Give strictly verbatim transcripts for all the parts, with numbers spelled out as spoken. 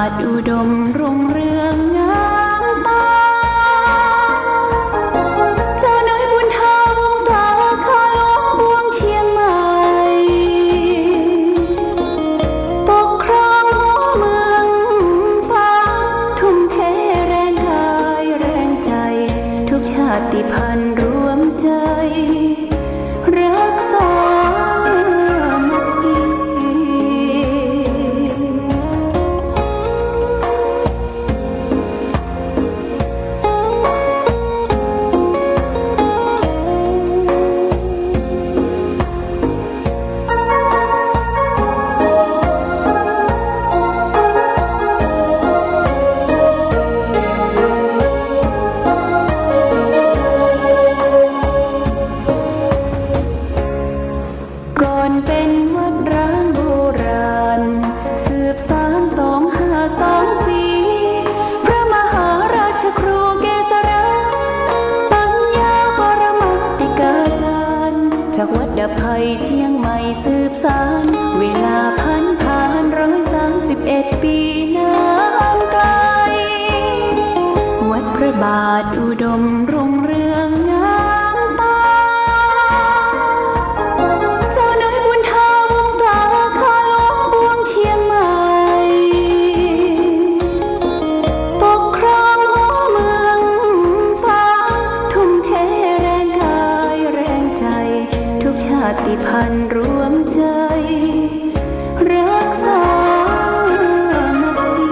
อุดมรุ่งเรืองงามตา เจ้าน้อยบุญธาวงศา ข้าหลวงปวงเชียงใหม่ ปกครองหัวเมืองฟ้า ทุ่มเทแรงกายแรงใจ๋ ทุกชาติพันธุ์รวมใจ๋ รักสามัคคี ก่อนเป๋นวัดร้างโบราณ สืบสานสองห้าสองสี่ พระมหาราชครูเกษรา ปัญญาปรมาติกาจารย์ จากวัดดาบไพรเชียงใหม่สืบสาน เวลาผันผานร้อยสามสิบเอ็ดปี๋นานไก๋ วัดพระบาทอุดมรุ่งเรืองงามตา เจ้าน้อยบุญธาวงศา ข้าหลวงปวงเชียงใหม่ ปกครองหัวเมืองฟ้า ทุ่มเทแรงกายแรงใจ๋ ทุกชาติพันธุ์รวมใจ๋ รักสามัคคี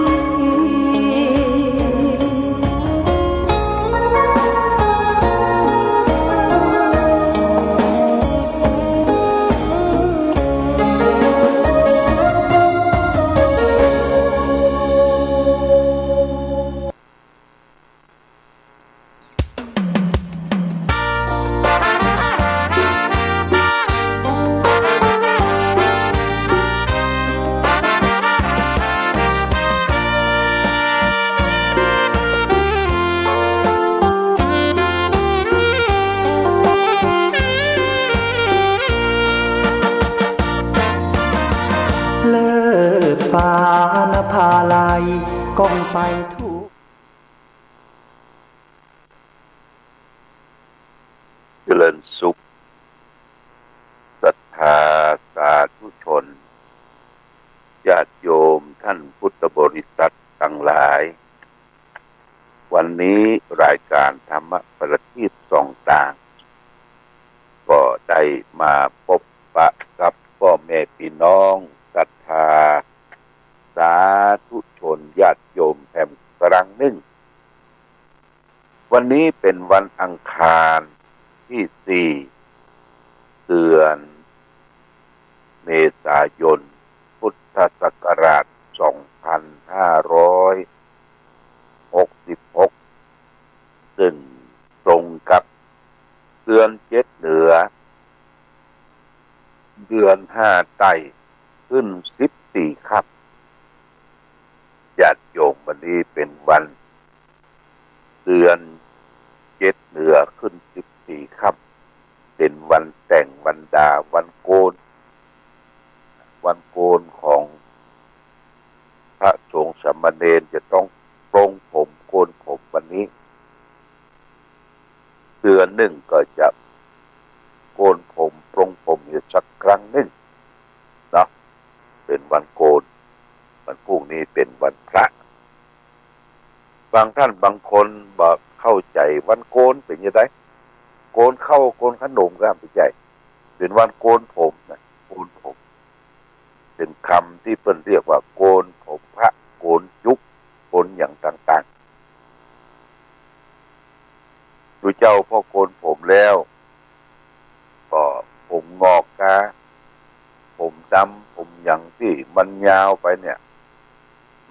เลิศปานภาลัย ก้องไปทั่ว เจริญสุข ศรัทธาสาธุชน ญาติโยมท่านพุทธบริษัทตังหลาย วันนี้รายการธรรมะประทีปส่องตาง ก็ได้มาปะปะกับป้อแม่ปี้น้องศรัทธาสาธุชนญาติโยมแถมครั้งนึ่ง วันนี้เป๋นวันอังคารตี้สี่ เดือนเมษายน พุทธศักราชสองพันห้าร้อยหกสิบหก ซึ่งตรงกับเดือนเจ็ดเหนือ เดือนห้าใต้ ขึ้นสิบสี่ค่ำ ญาติโยม วันนี้เป๋นวัน เดือนเจ็ดเหนือขึ้นสิบสี่ค่ำ เป๋นวันแต่งวันดา วันโกน วันโกนของพระสงฆ์สามเณรจะต้องปรงผมโกนผมวันนี้ เดือนนึ่งก็จะโกนผมปรงผมอยู่สักครั้งนึ่งเนาะ เป๋นวันโกน วันพรุ่งนี้เป๋นวันพระ บางท่านบางคนบ่เข้าใจ๋วันโกนเป๋นจะใด โกนข้าวโกนขนมก็บ่ใจ้ เป๋นวันโกนผมนะ โกนผม เป๋นกำตี้เปิ้นเรียกว่าโกนผมพระ โกนจุก โกนหยังต่างๆ ดูเจ้า พอโกนผมแล้ว ก็ผมงอกกา ผมดำ ผมหยังตี้มันยาวไปเนี่ย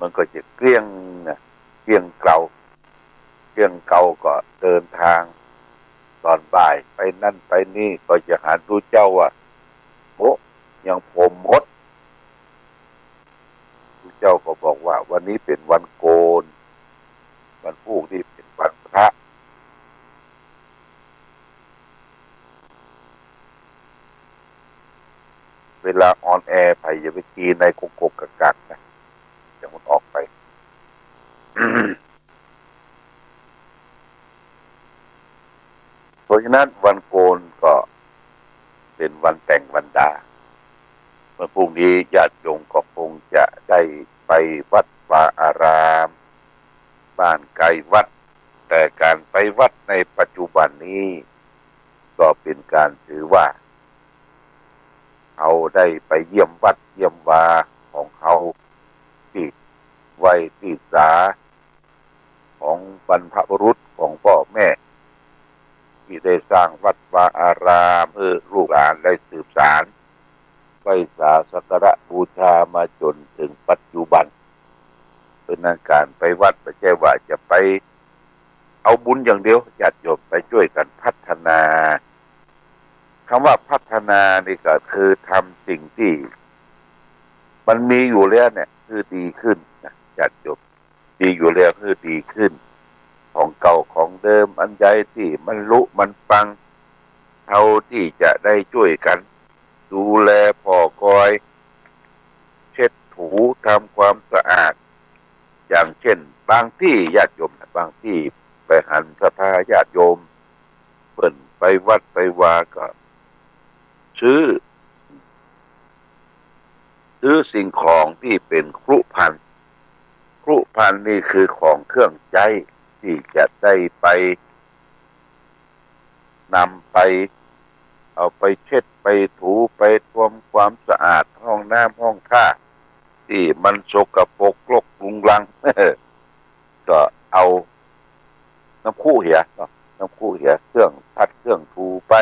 มันก็จะเกลี้ยงนะ เกลี้ยงเกลา เกลี้ยงเกลาก็เดินตาง ต๋อนบ่ายไปนั่นไปนี่ ก็จะหันดูเจ้าว่า โอ้ ยังผมหมด ดูเจ้าก็บอกว่า วันนี้เป๋นวันโกน วันพรุ่งนี้เป๋นวันพระ เวลาออนแอร์ไปอย่าไปตีในกกกกักกักนะ อย่างมันออกไป ราะฉะนั้นวันโกนก็เป๋นวันแต่งวันดา วันพรุ่งนี้ญาติโยมก็คงจะได้ไปวัดวาอาราม บ้านใกล้วัด แต่ก๋านไปวัดในปัจจุบันนี้ ก็เป๋นก๋านถือว่า เฮาได้ไปเยี่ยมวัดเยี่ยมวาของเฮา ตี้ไหว้ตี้สา ของบรรพบุรุษของป้อแม่ ตี้ได้สร้างวัดวาอารามหื้อลูกหลานได้สืบสาน ไหว้สาสักการะบูชามาจ๋นเถิงปัจจุบัน เป๋นอันก๋านไปวัดบ่ใจ้ว่าจะไปเอาบุญอย่างเดียว ญาติโยม ไปจ้วยกั๋นพัฒนา กำว่าพัฒนานี่ก็คือทำสิ่งตี้มันมีอยู่แล้วเนี่ยหื้อดีขึ้นนะ ญาติโยม มีอยู่แล้วหื้อดีขึ้น ของเก่าของเดิมอันใดตี้มันรุมันปัง เฮาตี้จะได้จ้วยกั๋น ดูแลผ่อกอย เช็ดถู ทำความสะอาด อย่างเช่น บางตี้ ญาติโยม บางตี้ไปหันศรัทธาญาติโยม เปิ้นไปวัดไปวาก็ซื้อ ซื้อสิ่งของตี้เป๋นครุภัณฑ์ ครุภัณฑ์นี่คือของเครื่องใจ๊ตี้จะได้ไป นำไป เอาไปเช็ดไปถูไปทำความสะอาดห้องน้ำห้องท่า ตี้มันสกปรกรกรุงรัง ก็เอาน้ำครุเหียเนาะ น้ำครุเหีย เครื่องผัดเครื่องถูไป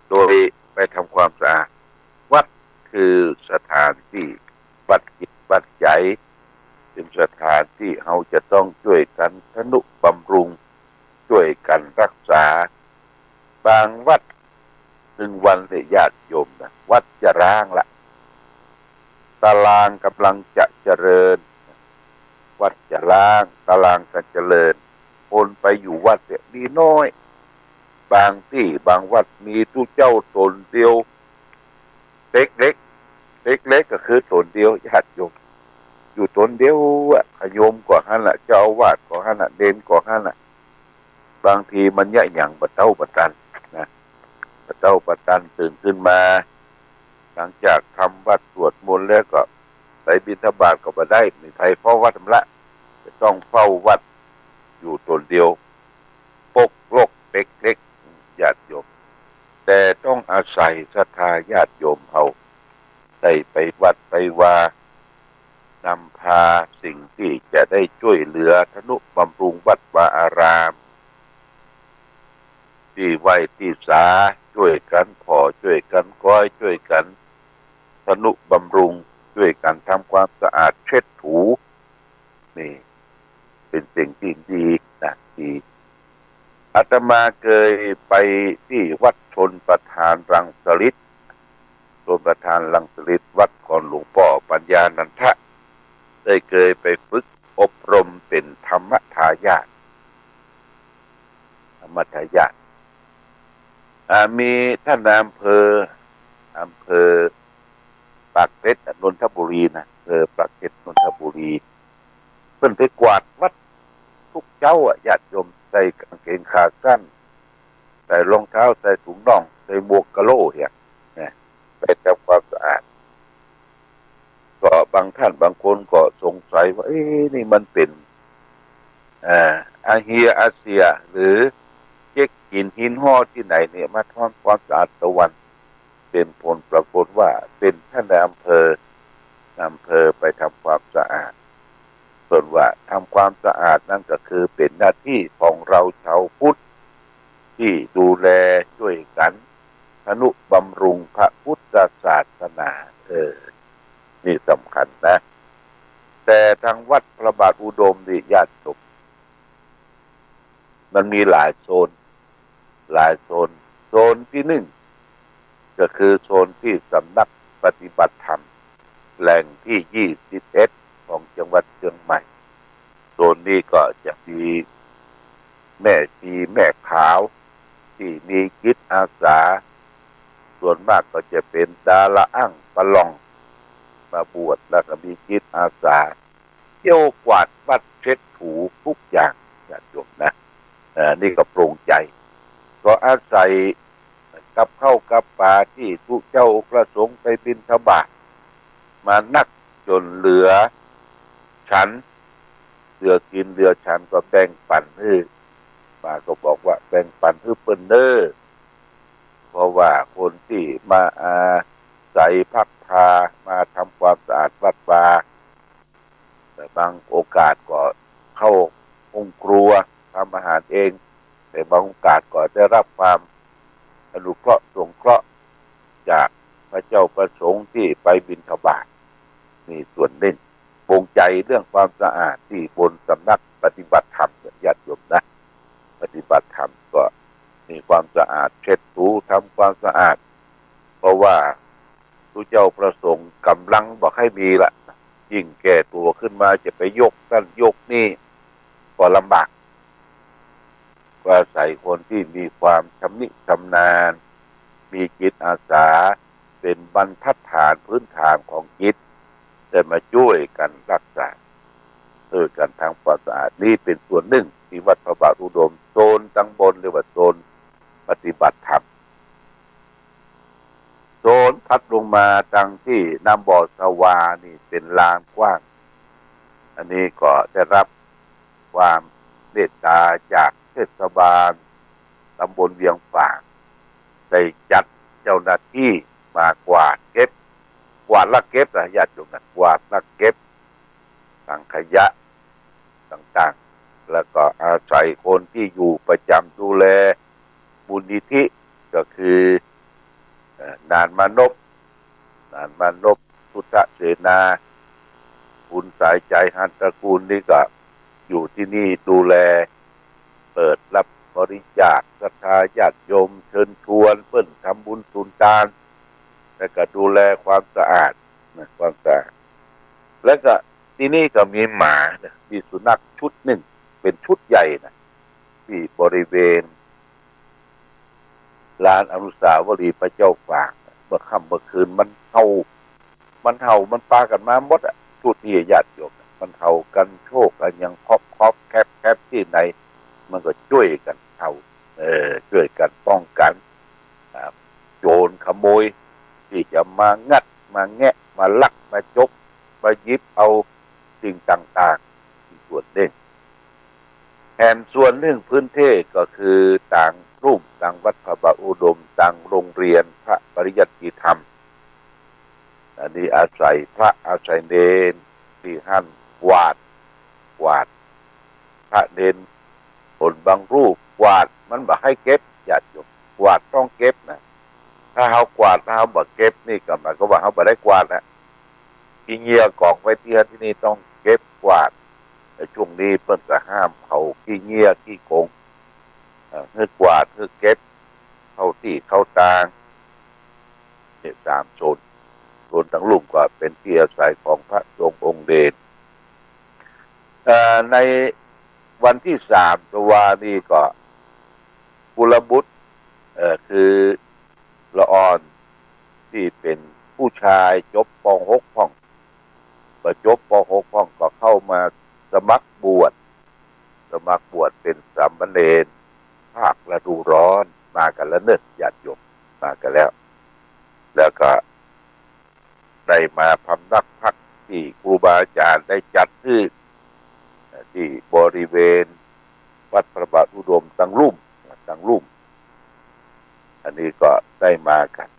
โดยไปทำความสะอาด วัดคือสถานตี้วัดจิตวัดใจ๋ เป๋นสถานตี้เฮาจะต้องจ้วยกั๋นทนุบำรุง จ้วยกั๋นรักษา บางวัด หนึ่งวันเนี่ย ญาติโยมนะ วัดจะร้างละ ตารางกำลังจะเจริญ วัดจะร้าง ตารางจะเจริญ คนไปอยู่วัดเนี่ยมีน้อย บางตี้บางวัดมีตุ๊เจ้าต๋นเดียว เต็กเล็ก เต็กเล็กก็คือต๋นเดียว ญาติโยม อยู่ต๋นเดียวอะ โยมก็หั้นละ เจ้าอาวาสก็หั้นละ เณรก็หั้นละ บางทีมันเยียะหยั่งบ่เต๊าบ่ตันนะ บ่เต๊าบ่ตัน ตื่นขึ้นมา หลังจากทำวัตรสวดมนต์แล้วก็ไปบิณฑบาตก็บ่ได้ บ่มีใผเฝ้าวัตรละ จะต้องเฝ้าวัตรอยู่ต๋นเดียว ปกรกเต็กเล็ก ญาติโยม แต่ต้องอาศัยศรัทธาญาติโยมเฮา ได้ไปวัดไปวา นำพาสิ่งตี้จะได้จ้วยเหลือทนุบำรุงวัดวาอาราม ตี้ไหว้ตี้สา จ้วยกั๋นผ่อ จ้วยกั๋นกอย จ้วยกั๋นทนุบำรุง จ้วยกั๋นทำความสะอาดเช็ดถู นี่เป๋นสิ่งตี้ดีนะ ดี อาตมาเกยไปตี้วัดชลประทานรังสฤๅษ ชลประทานรังสฤๅษ วัดของหลวงป้อปัญญานันทะ ได้เกยไปฝึกอบรมเป๋นธรรมทายาท ธรรมทายาท อ่า มีต้านนายอำเภอ อำเภอปากเกร็ด นนทบุรีนะ อำเภอปากเกร็ด นนทบุรี เปิ้นไปกวาดวัดทุกเจ๊าอะ ญาติโยม ใส่ก๋างเกงขาสั้น ใส่รองเท้า ใส่ถุงน่อง ใส่หมวกกะโหลกเหีย นะ ไปทำความสะอาด ก็บางท่านบางคนก็สงสัยว่า เอ๊ะ นี่มันเป๋น เอ่อ อาเฮียอาเสีย หรือเจ๊กกิ๋นหินห้อตี้ไหนเนี่ย มาทำความสะอาดตะวัน เป๋นผลปรากฏว่าเป๋นต้านนายอำเภอ อำเภอไปทำความสะอาด เปิ้นว่าทำความสะอาดนั้นก็คือเป๋นหน้าตี้ของเฮาจาวพุทธ ตี้ดูแลจ้วยกั๋นทนุบำรุงพระพุทธศาสนา เออ นี่สำคัญนะ แต่ตางวัดพระบาทอุดมนี่ ญาติโยม มันมีหลายโซน หลายโซน โซนตี้นึ่ง ก็คือโซนตี้สำนักปฏิบัติธรรม แหล่งตี้ยี่สิบเอ็ด ของจังหวัดเชียงใหม่ โซนนี้ก็จะมีแม่ชีแม่ขาว ตี้มีจิตอาสา ส่วนมากก็จะเป๋นดาราอั้งปะล่อง มาบวชแล้วก็มีจิตอาสา เที่ยวกวาดวัดเช็ดถูทุกอย่าง ญาติโยมนะ เอ่อ นี่ก็โปร่งใจ๋ ก็อาศัยกับข้าวกับป๋าตี้ตุ๊เจ้าพระสงฆ์ไปบิณฑบาตมานักจ๋นเหลือฉัน เหลือกิ๋นเหลือฉันก็แบ่งปั๋นหื้อ มาก็บอกว่าแบ่งปั๋นหื้อเปิ้นเน่อ เพราะว่าคนตี้มาอาศัยพักพามาทำความสะอาดวัดวา แต่บางโอกาสก็เข้าห้องครัวทำอาหารเอง แต่บางโอกาสก็ได้รับความอนุเคราะห์สงเคราะห์จากพระเจ้าพระสงฆ์ตี้ไปบิณฑบาต นี่ส่วนนึ่ง ปงใจ๋เรื่องความสะอาดตี้บนสำนักปฏิบัติธรรมเนี่ย ญาติโยมนะ ปฏิบัติธรรมก็มีความสะอาด เช็ดถูทำความสะอาด เพราะว่าตุ๊เจ้าพระสงฆ์ก๋ำลังบ่ใค่มีละ ยิ่งแก่ตั๋วขึ้นมาจะไปยกนั่นยกนี่ก็ลำบาก ก็อาศัยคนตี้มีความชำนิชำนาญ มีจิตอาสา เป๋นบรรทัดฐานพื้นฐานของจิต ได้มาจ้วยกั๋นรักษา จ้วยกั๋นทำความสะอาด นี่เป๋นส่วนนึ่งตี้วัดพระบาทอุดม โซนตังบนเรียกว่าโซนปฏิบัติธรรม โซนถัดลงมาตังตี้น้ำบ่อสวานี่เป๋นลานกว้าง อันนี้ก็ได้รับความเมตตาจากเทศบาลตำบลเวียงฝาง ได้จัดเจ้าหน้าตี้มากวาดเก็บ กวาดลักเก็บนะ ญาติโยมนะ กวาดลักเก็บ ถังขยะต่างๆ แล้วก็อาศัยคนตี้อยู่ประจ๋ำดูแลมูลนิธิ ก็คือ เอ่อ หนานมานพ หนานมานพ พุทธเสนา คุณสายใจ๋ หันตระกูล นี่ก็อยู่ตี้นี่ดูแล เปิดรับบริจาค ศรัทธาญาติโยมเชิญชวนเปิ้นทำบุญสุนตาน แล้วก็ดูแลความสะอาดนะ ความสะอาด แล้วก็ตี้นี่ก็มีหมานะ มีสุนัขชุดนึ่ง เป๋นชุดใหญ่นะ ตี้บริเวณ ลานอนุสาวรีย์พระเจ้าฝาง เมื่อค่ำเมื่อคืนมันเห่า มันเห่า มันปากั๋นมาหมดอะ ชุดนี้ญาติโยม มันเห่ากั๋นโชกกั๋นหยัง คอบคอบแคบแคบตี้ไหน มันก็จ้วยกั๋นเห่า เออ จ้วยกั๋นป้องกั๋น อ่า โจรขโมยตี้จะมางัด มาแงะ มาลัก มาจก มาหยิบเอาสิ่งต่างๆ ตี้ส่วนนึ่ง แหมส่วนนึ่งพื้นตี้ก็คือตางลุ่ม ตางวัดพระบาทอุดม ตางโรงเรียนพระปริยัติธรรม อันนี้อาศัยพระอาศัยเณรตี้หั้นกวาด กวาด พระเณร คนบางรูปกวาดมันบ่ใค่เก็บ ญาติโยม กวาดต้องเก็บนะ ถ้าเฮากวาดแล้วเฮาบ่เก็บนี่ก็หมายความว่าเฮาบ่ได้กวาดนะ ขี้เยี่ยกองไว้ตี้หั้นตี้นี่ต้องเก็บกวาด แต่ช่วงนี้เปิ้นก็ห้ามเผาขี้เยี่ยขี้กง เอ่อ หื้อกวาดหื้อเก็บเข้าตี้เข้าตาง เนี่ย สามโซน โซนตังลุ่มก็เป๋นตี้อาศัยของพระสงฆ์องค์เณร เอ่อ ในวันตี้สามตะวานี่ก็ กุลบุตร เอ่อ คือละอ่อนตี้เป๋นผู้ชายจบ ป.หก พ่อง พอจบ ป.หก พ่องก็เข้ามาสมัครบวช สมัครบวชเป๋นสามเณรภาคฤดูร้อน มากั๋นแล้วเน่อ ญาติโยม มากั๋นแล้ว แล้วก็ได้มาพำนักพักตี้ครูบาอาจ๋ารย์ได้จัดหื้อ เอ่อ ตี้บริเวณวัดพระบาทอุดมตางลุ่ม ตางลุ่ม อันนี้ก็ได้มากั๋น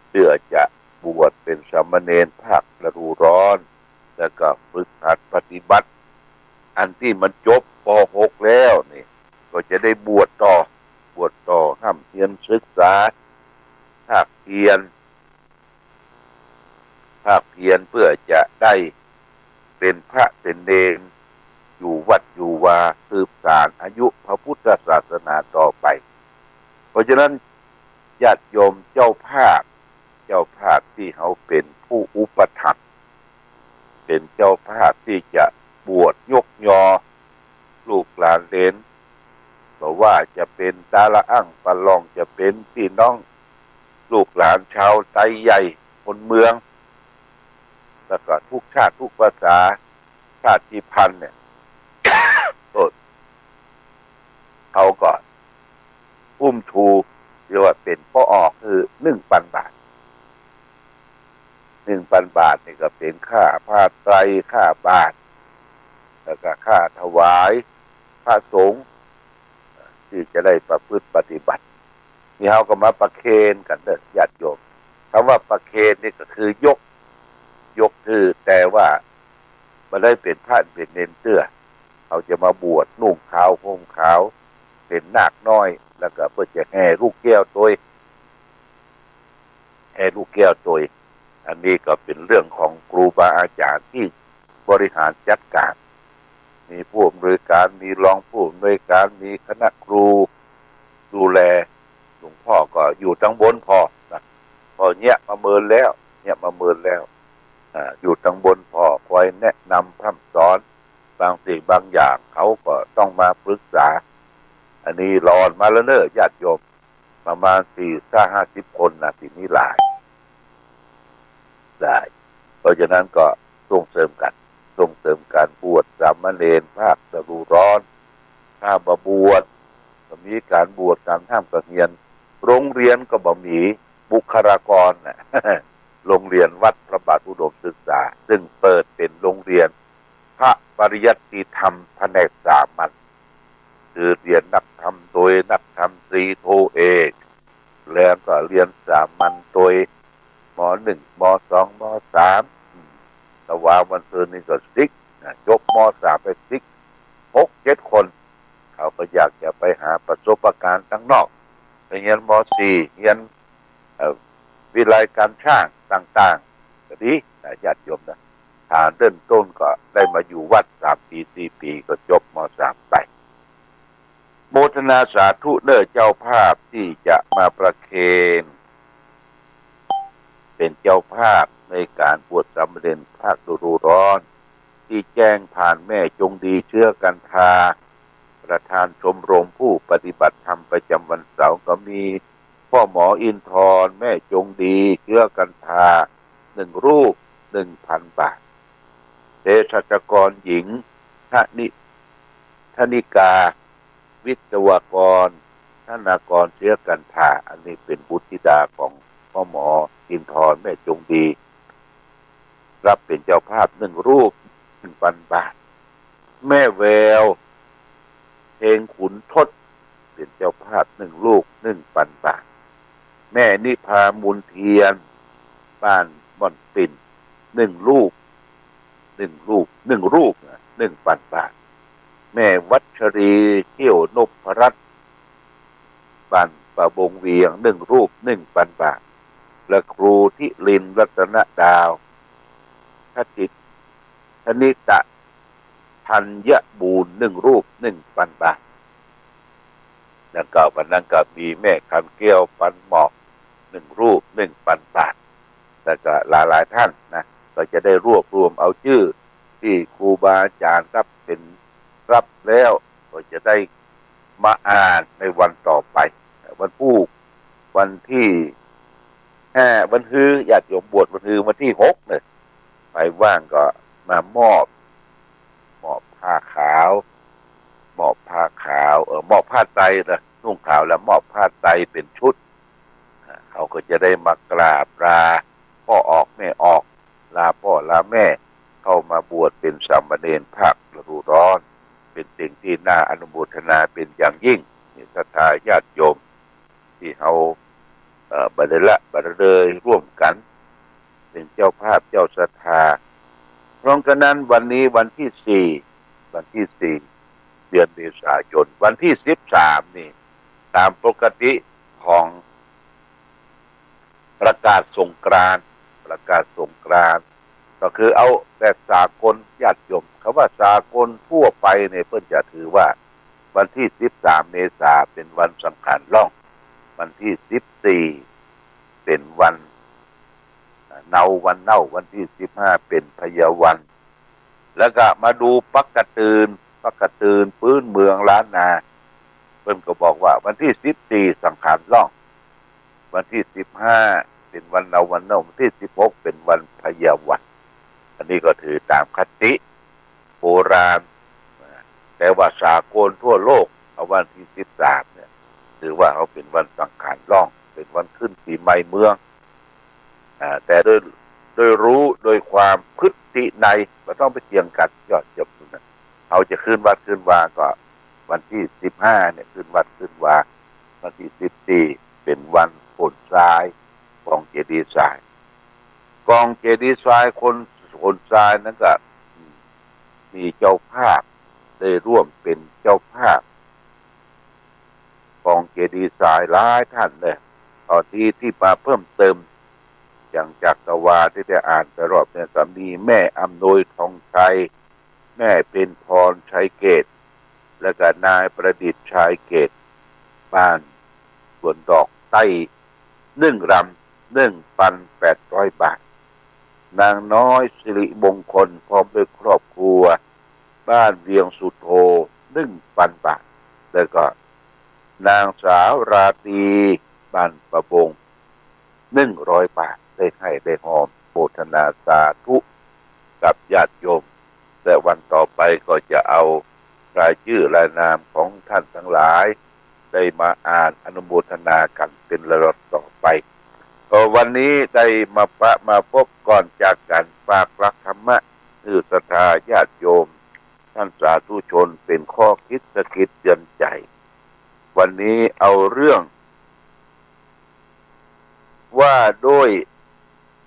เพื่อจะบวชเป๋นสามเณรภาคฤดูร้อน แล้วก็ฝึกหัดปฏิบัติ อันตี้มันจบ ป.หก แล้วนี่ ก็จะได้บวชต่อ บวชต่อ ฮ่ำเฮียนศึกษา ภาคเพียร ภาคเพียรเพื่อจะได้เป๋นพระเป๋นเณร อยู่วัดอยู่วา สืบสานอายุพระพุทธศาสนาต่อไป เพราะฉะนั้น ญาติโยม เจ้าภาพ เจ้าภาพตี้เฮาเป๋นผู้อุปถัมภ์ เป๋นเจ้าภาพตี้จะบวชยกยอลูกหลานเหลน บ่ว่าจะเป๋นตาละอั้งปะล่อง จะเป๋นปี้น้องลูกหลานชาวไตใหญ่คนเมือง แล้วก็ทุกชาติทุกภาษา ชาติพันธุ์เนี่ย โทษ เขาก็ ปุ้มชู เรียกว่าเป๋นป้อออกหื้อหนึ่งปันบาท หนึ่งปันบาทนี่ก็เป๋นค่าผ้าไตร ค่าบาตร แล้วก็ค่าถวายพระสงฆ์ ตี้จะได้ประพฤติปฏิบัติ นี่เฮาก็มาประเคนกั๋นเน่อญาติโยม กำว่าประเคนนี่ก็คือยก ยกหื้อ แต่ว่าบ่ได้เป๋นพระเป๋นเณรเตื้อ เฮาจะมาบวชนุ่งขาวห่มขาว เป๋นนาคน้อย แล้วก็เปิ้นจะแห่ลูกแก้วตวย แห่ลูกแก้วตวย อันนี้ก็เป๋นเรื่องของครูบาอาจ๋ารย์ตี้บริหารจัดก๋าน มีผู้อำนวยก๋าน มีรองผู้อำนวยก๋าน มีคณะครูดูแล หลวงพ่อก็อยู่ตังบนผ่อนะ ก็เยียะมาเมินแล้ว เยียะมาเมินแล้ว อ่า อยู่ตังบนผ่อ คอยแนะนำพร่ำสอน บางสิ่งบางอย่างเขาก็ต้องมาปรึกษา อันนี้หล่อนมาแล้วเน่อญาติโยม ประมาณสี่ห้าสิบคนนะ ตี้นี่หลาย ได้ เพราะฉะนั้นก็ส่งเสริมกั๋น ส่งเสริมก๋านบวชสามเณรภาคฤดูร้อน ถ้าบ่บวช บ่มีก๋านบวช ก๋านฮ่ำก๋านเฮียน โรงเรียนก็บ่มีบุคลากรน่ะ โรงเรียนวัดพระบาทอุดมศึกษา ซึ่งเปิดเป๋นโรงเรียนพระปริยัติธรรมแผนกสามัญ คือเฮียนนักธรรมตวย นักธรรมตรีโทเอก แล้วก็เฮียนสามัญตวย ม.หนึ่ง ม.สอง ม.สาม อืม ตะวาวันซืนนี่ก็สิกนะ จบ ม.สาม ไปสิก หกเจ็ดคน เขาก็อยากจะไปหาประสบก๋ารณ์ตังนอก ไปเฮียน ม.สี่ เฮียน เอ่อ วิทยาลัยก๋านช่างต่างๆ ก็ดีนะญาติโยมนะ ถ้าเริ่มต้นก็ได้มาอยู่วัดสามปี๋สี่ปี๋ ก็จบ ม.สาม ไป โมทนาสาธุเน่อเจ้าภาพตี้จะมาประเคน เป๋นเจ้าภาพในก๋านบวชสามเณรภาคฤดูร้อน ตี้แจ้งผ่านแม่จงดี เชื้อกันทา ประธานชมรมผู้ปฏิบัติธรรมประจ๋ำวันเสาร์ ก็มีป้อหมออินทร์ แม่จงดี เชื้อกันทา หนึ่งรูป หนึ่งปันบาท เภสัชกรหญิง ธนิ- ธนิกา วิศวกร ธนากร เชื้อกันทา อันนี้เป๋นบุตรธิดาของป้อหมออินทร์ แม่จงดี รับเป๋นเจ้าภาพหนึ่งรูป หนึ่งปันบาท แม่แวว เพ็งขุนทด เป๋นเจ้าภาพหนึ่งรูป หนึ่งปันบาท แม่นิพา มูลเทียน บ้านม่อนปิ่น หนึ่งรูป หนึ่งรูป หนึ่งรูปนะ หนึ่งปันบาท แม่วัชรี เขี้ยวนพรัตน์ บ้านป่าบงเวียง หนึ่งรูป หนึ่งปันบาท และครูทิรินทร์ รัตนดาว คติ ธนิตะ ธัญบูรณ์ หนึ่งรูป หนึ่งปันบาท แล้วก็วันนั้นก็มีแม่คำแก้ว ปันหมอก หนึ่งรูป หนึ่งปันบาท แล้วก็หลายๆ ท่านนะ ก็จะได้รวบรวมเอาจื้อตี้ครูบาอาจ๋ารย์รับเป๋น รับแล้ว ก็จะได้มาอ่านในวันต่อไป วันพูก วันตี้ห้า วันฮือ ญาติโยมบวชวันฮือ วันตี้หกเน่อ ใผว่างก็มามอบ มอบผ้าขาว มอบผ้าขาว เอ่อ มอบผ้าไตรนะ นุ่งขาวแล้วมอบผ้าไตรเป๋นชุด อ่า เขาก็จะได้มากราบลาป้อออกแม่ออก ลาป้อลาแม่ เข้ามาบวชเป๋นสามเณรภาคฤดูร้อน เป๋นสิ่งตี้น่าอนุโมทนาเป๋นอย่างยิ่ง นี่ศรัทธาญาติโยม ตี้เฮา เอ่อ บ่ได้ละบ่ได้เลยร่วมกั๋น เป๋นเจ้าภาพเจ้าศรัทธา เพราะฉะนั้นวันนี้วันตี้สี่ วันตี้สี่ เดือนเมษายน วันตี้สิบสามนี่ ต๋ามปกติของประกาศสงกรานต์ ประกาศสงกรานต์ ก็คือเอาแบบสากลญาติโยม กำว่าสากลทั่วไปเนี่ยเปิ้นจะถือว่าวันตี้สิบสามเมษาเป๋นวันสังขารล่อง วันตี้สิบสี่เป๋นวัน เนาวันเน่า วันตี้สิบห้าเป๋นพญาวัน แล้วก็มาดูปักกะตื่น ปักกะตื่นปื๊นเมืองล้านนา เปิ้นก็บอกว่าวันตี้สิบสี่สังขารล่อง วันตี้สิบห้าเป๋นวันเนาวันเน่า วันตี้สิบหกเป๋นวันพญาวัน อันนี้ก็ถือต๋ามคติโบราณ แต่ว่าสากลทั่วโลกเอาวันตี้สิบสามเนี่ย ถือว่าเฮาเป๋นวันสังขารล่อง เป๋นวันขึ้นปี๋ใหม่เมือง อ่า แต่โดย โดยฮู้ โดยความพฤตินัย บ่ต้องไปเถียงกั๋น ยอดโยมนะ เฮาจะขึ้นวัดขึ้นวาก็วันตี้สิบห้าเนี่ย ขึ้นวัดขึ้นวา วันตี้สิบสี่เป๋นวันโขนทราย กองเจดีย์ทราย กองเจดีย์ทราย คน โขนทรายนั้นก็ มีเจ้าภาพ ได้ร่วมเป๋นเจ้าภาพ กองเจดีย์ทรายหลายต้านเลย ต๋อนนี้ตี้มาเพิ่มเติม อย่างจากตะวาตี้ได้อ่านไปรอบเนี่ย ก็มีแม่อำนวย ทองชัย แม่เพ็ญพร ชัยเกต แล้วก็นายประดิษฐ์ ชัยเกต บ้านสวนดอกใต้ นึ่งรำ นึ่งปันแปดร้อยบาท นางน้อย สิริมงคล พร้อมด้วยครอบครัว บ้านเวียงสุโธ นึ่งปันบาท แล้วก็นางสาวราตรี บ้านประบง นึ่งร้อยบาท ได้ใค่ได้ฮอม โมทนาสาธุกับญาติโยม และวันต่อไปก็จะเอารายจื้อรายนามของท่านตังหลาย ได้มาอ่านอนุโมทนากั๋นเป๋นระดับต่อไป เอ่อ วันนี้ได้มาปะมาปบก่อนจากกั๋น ฝากหลักธรรมะหื้อศรัทธาญาติโยม ต้านสาธุชน เป๋นข้อคิดสะกิดเตื๋อนใจ๋ วันนี้เอาเรื่อง ว่าโดย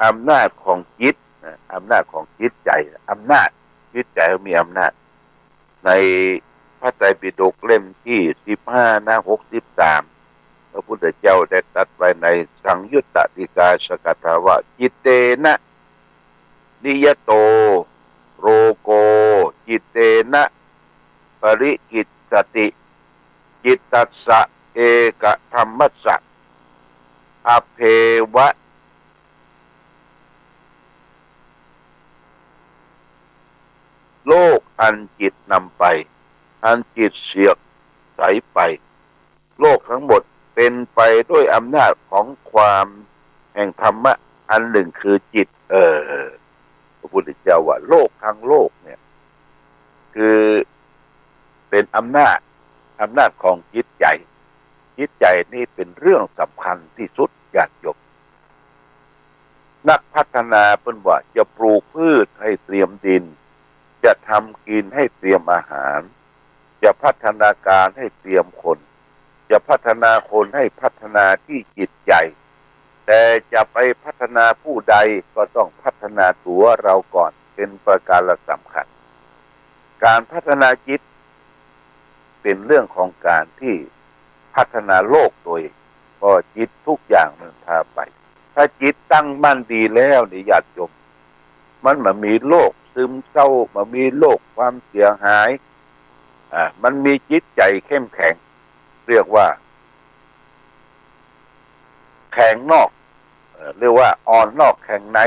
อำนาจของจิตนะ อำนาจของจิตใจ๋ อำนาจ จิตใจ๋มีอำนาจ ในพระไตรปิฎกเล่มตี้สิบห้า หน้าหกสิบสาม พระพุทธเจ้าได้ตรัสไว้ในสังยุตตนิกายสักกัทถะว่า จิตเตนะ นิยโต โรโก จิตเตนะ ปริกิสสติ จิตตัสสะ เอกธัมมัสสะ อเภวะ โลกอันจิตนำไป อันจิตเสียกใสไป โลกทั้งหมดเป๋นไปด้วยอำนาจของความแห่งธรรมะอันหนึ่งคือจิต เออ พระพุทธเจ้าว่าโลกทั้งโลกเนี่ย คือเป๋นอำนาจ อำนาจของจิตใจ๋ จิตใจ๋นี่เป๋นเรื่องสำคัญตี้สุด ญาติโยม นักพัฒนาเปิ้นว่าจะปลูกพืชให้เตรียมดิน จะทำกิ๋นให้เตรียมอาหาร จะพัฒนาการให้เตรียมคน จะพัฒนาคนให้พัฒนาตี้จิตใจ๋ แต่จะไปพัฒนาผู้ใดก็ต้องพัฒนาตั๋วเฮาก่อน เป๋นประก๋านสำคัญ ก๋านพัฒนาจิต เป๋นเรื่องของก๋านตี้พัฒนาโลกโดย เพราะจิตทุกอย่างมันพาไป ถ้าจิตตั้งมั่นดีแล้วนี่ญาติโยม มันบ่มีโรคซึมเศร้า บ่มีโรคความเสียหาย อ่า มันมีจิตใจ๋เข้มแข็ง เรียกว่า แข็งนอก เอ่อ เรียกว่าอ่อนนอกแข็งใน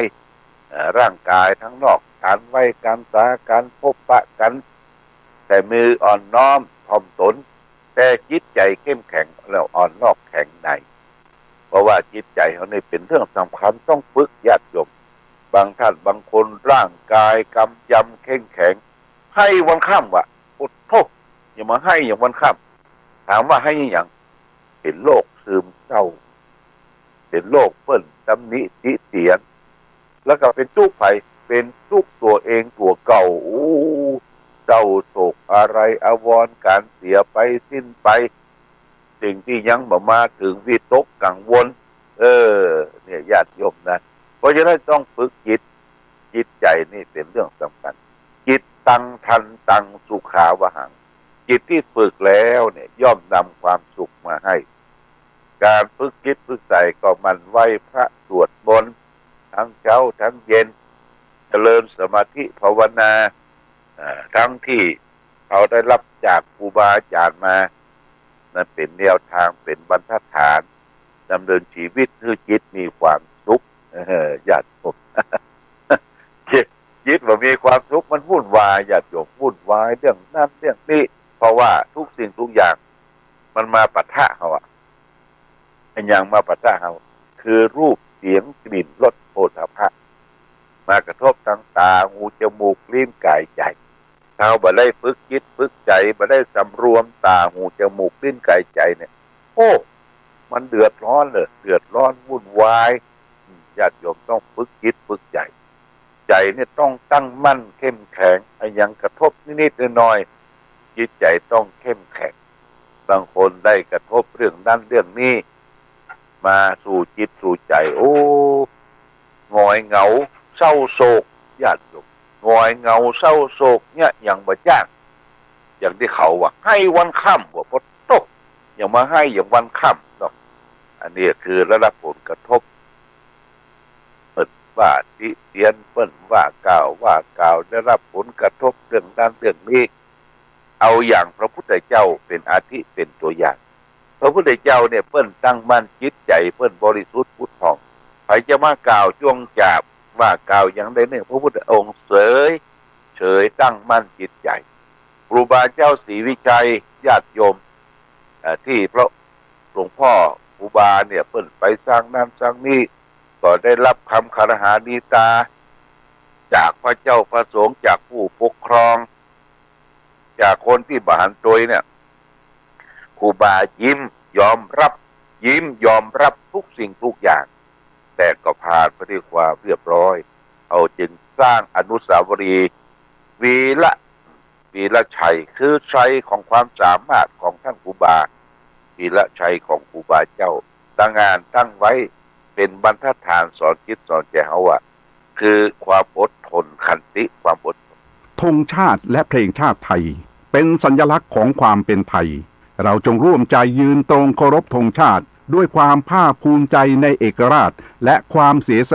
เอ่อ ร่างก๋ายตังนอก ก๋านไหว้ ก๋านสา ก๋านปบปะกั๋น แต่มีอ่อนน้อมถ่อมต๋น แต่จิตใจ๋เข้มแข็งแล้วอ่อนนอกแข็งใน เพราะว่าจิตใจ๋เฮานี่เป๋นเรื่องสำคัญต้องฝึกญาติโยม บางต้านบางคนร่างก๋ายกำยำเข้มแข็ง ไห้วันค่ำวะ โอ้โธ่ อย่ามาไห้อย่างวันค่ำ ถามว่าไห้อะหยัง เป๋นโรคซึมเศร้า เป๋นโรคเปิ้นตำหนิติเตียน แล้วก็เป๋นตุ๊กใผ เป๋นตุ๊กตั๋วเองตั๋วเก่า โอ้ เศร้าโศกอาลัยอาวรณ์ ก๋านเสียไปสิ้นไป สิ่งตี้ยังบ่มาเถิง วิตกกังวล เออ เนี่ยญาติโยมนะ เพราะฉะนั้นต้องฝึกจิต จิตใจ๋นี่เป๋นเรื่องสำคัญ จิตตัง ทันตัง สุขาวหัง จิตตี้ฝึกแล้วเนี่ยย่อมนำความสุขมาให้ ก๋านฝึกจิตฝึกใจ๋ก็หมั่นไหว้พระสวดมนต์ ตังเจ๊าตังเย็น เจริญสมาธิภาวนา อ่า ตังตี้เฮาได้ฮับจากครูบาอาจ๋ารย์มา นั้นเป๋นแนวตาง เป๋นบรรทัดฐาน ดำเนินชีวิตหื้อจิตมีความสุข เออ ญาติโยม จิต จิตบ่มีความสุข มันวุ่นวาย ญาติโยม วุ่นวายเรื่องนั้นเรื่องนี้ เพราะว่าทุกสิ่งทุกอย่างมันมาปะทะเฮาอะ อะหยังมาปะทะเฮา คือรูป เสียง กลิ่น รส โผฏฐัพพะ มากระทบตังต๋า หู จมูก ลิ้น ก๋าย ใจ๋ ถ้าเฮาบ่ได้ฝึกจิตฝึกใจ๋ บ่ได้สำรวมต๋า หู จมูก ลิ้น ก๋าย ใจ๋เนี่ย อ้ มันเดือดร้อนเลย เดือดร้อนวุ่นวาย อืม ญาติโยมต้องฝึกจิตฝึกใจ ใจเนี่ยต้องตั้งมั่นเข้มแข็ง อะหยังกระทบนิดๆ หน่อยๆ จิตใจต้องเข้มแข็ง บางคนได้กระทบเรื่องนั้นเรื่องนี้ มาสู่จิตสู่ใจ โอ้ หงอยเหงาเศร้าโศก ญาติโยม หงอยเหงาเศร้าโศกเนี่ยอย่างบ่จ้าง อย่างตี้เขาว่าไห้วันค่ำ ว่าปะโต๊ะ อย่างมาไห้อย่างวันค่ำเนาะ อันนี้คือได้รับผลกระทบ เปิ้นว่าติเตียน เปิ้นว่ากล่าว ว่ากล่าว ได้รับผลกระทบเรื่องนั้นเรื่องนี้ เอาอย่างพระพุทธเจ้าเป๋นอาทิเป๋นตั๋วอย่าง พระพุทธเจ้าเนี่ยเปิ้นตั้งมั่นจิตใจเปิ้นบริสุทธิ์ผุดผ่อง ใผจะมากล่าวจ้วงจาบ ว่ากล่าวอย่างใดเนี่ย พระพุทธองค์เสย เฉยตั้งมั่นจิตใจ ครูบาเจ้าศรีวิชัย ญาติโยม เอ่อ ตี้พระหลวงพ่อครูบาเนี่ยเปิ้นไปสร้างนั้นสร้างนี่ ก็ได้รับกำคารหานินทา จากพระเจ้าพระสงฆ์ จากผู้ปกครอง จากคนตี้บ่หันตวยเนี่ย ครูบายิ้มยอมรับ ยิ้มยอมรับทุกสิ่งทุกอย่าง แต่ก็ผ่านไปด้วยความเรียบร้อย เขาจึงสร้างอนุสาวรีย์วีระ วีระชัย คือชัยของความสามารถของท่านครูบา วีระชัยของครูบาเจ้า ตั้งงานตั้งไว้ เป๋นบรรทัดฐานสอนจิตสอนใจเฮาว่า คือความอดทน ขันติ ความอดทน ธงชาติและเพลงชาติไทย เป็นสัญลักษณ์ของความเป็นไทย เราจงร่วมใจยืนตรงเคารพธงชาติ ด้วยความภาคภูมิใจในเอกราช และความเสียส